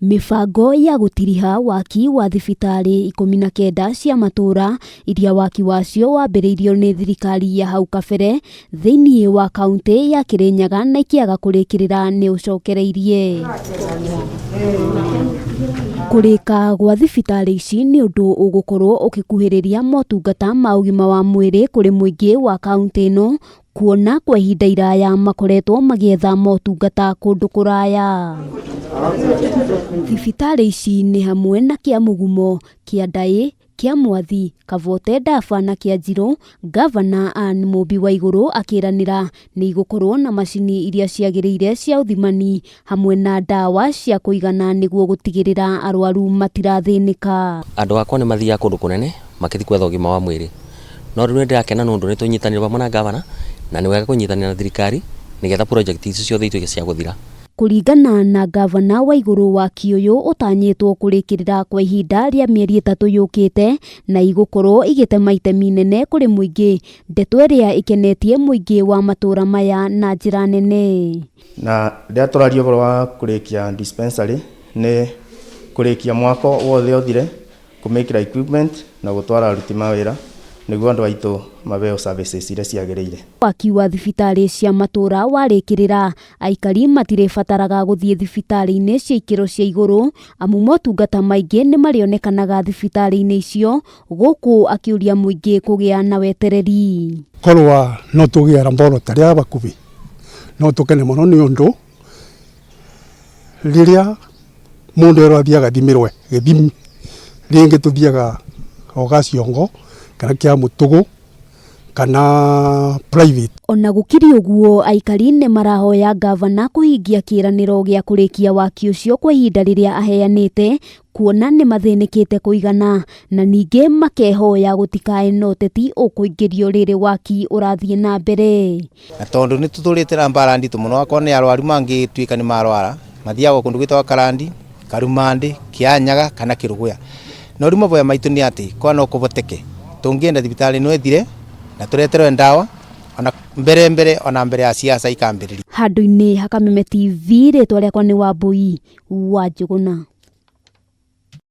Mĩbango ya gũtiriha waki wa thibitarĩ 19 cia matũũra iria waki wacio wambĩrĩirio nĩ thirikari ya hau kabere thĩinĩ wa kaunti ya Kirinyaga na ikĩaga kũrĩkĩrĩra nĩ ũcokereirie. Kũrĩka gwa thibitarĩ ici nĩ ũndũ ũgũkorwo ũgĩkuhĩrĩria motungata ma ũgima wa mwĩrĩ kũrĩ mũingĩ wa kaunti ĩno kuona kwa ihinda iraya makoretwo magĩetha motungata kũndũ kũraya. Thibitarĩ ici nĩ hamwe na kĩa Mũgumo, kĩa Ndaĩ, kĩa Mwathi, Kavote Ndaba na kĩa Njirũ, Ngavana Anne Mũmbi Waigũrũ akĩranĩra nĩ igũkorwo na macini iria ciagĩrĩire cia ũthimani hamwe na ndawa cia kũigana nĩguo gũtigĩrĩra arwaru matirathĩnĩka. Andũ akwa nĩ mathiaga kũndũ kũnene makĩthiĩ gwetha ũgima wa mwĩrĩ, no rĩu nĩ ndĩrakena nĩ ũndũ nĩ tũnyitanĩire hamwe na ngavana na nĩ wega kũnyitanĩra na thirikari nĩgetha project ici ciothe ituĩke cia gũthira. Kũringana na ngavana Waigũrũ waki ũyũ ũtanyĩtwo kũrĩkĩrĩra kwa ihinda rĩa mĩeri 3 yũkĩte na igũkorwo igĩtema itemi nene kũrĩ mũingĩ, ndeto ĩrĩa ĩkenetie mũingĩ wa matũũra maya na njĩra nene. Na rĩrĩa tũraria ũhoro wa kũrĩkia dispensary nĩ kũrĩkia mwako wothe ũthire, kũmĩkĩra equipment na gũtwara aruti mawĩra nĩguo andũ aitũ maheo services iria ciagĩrĩire. Waki wa thibitarĩ cia matũũra warĩkĩrĩra, aikari matirĩbataraga gũthiĩ thibitarĩ-inĩ cia ikĩro cia igũrũ amu motungata maingĩ nĩ marĩonekanaga thibitarĩ-inĩ icio, gũkũ akĩũria mũingĩ kũgĩa na wetereri. Korwa no tũgĩe laboratory ya bakubi no tũkene mũno nĩ ũndũ rĩrĩa mũndũ erwo athiĩ agathimirwe gĩthimi rĩngĩ tũthiaga o Gaciongo kana kĩa Mũtũgũ kana private. Ona gũkĩrĩ ũguo, aikari nĩ marahoya ngavana kũhingia kĩĩranĩro gĩa kũrĩkia waki ũcio kwa ihinda rĩrĩa aheanĩte, kuona nĩ mathĩnĩkĩte kũigana, na ningĩ makehoya gũtikae na ũteti ũkũingĩrio rĩrĩ waki ũrathiĩ na mbere. Na tondũ nĩ tũtũrĩte na mbara nditũ mũno, akorwo nĩ arwaru mangĩtuĩka nĩ marwara mathiaga kũndũ gwĩtagwo Karandi, Karumandĩ, Kĩanyaga kana Kĩrũgũya. No rĩu maboya maitũ nĩ atĩ kwa no kũhoteke tũngĩenda thibitarĩ ĩno ĩthire na tũreterwe ndawa ona mbere mbere ona mbere ya siasa ikambĩrĩria. Handũ-inĩ ha Kameme TV, rĩtwa rĩakwa nĩ Wambui wa Njũgũna.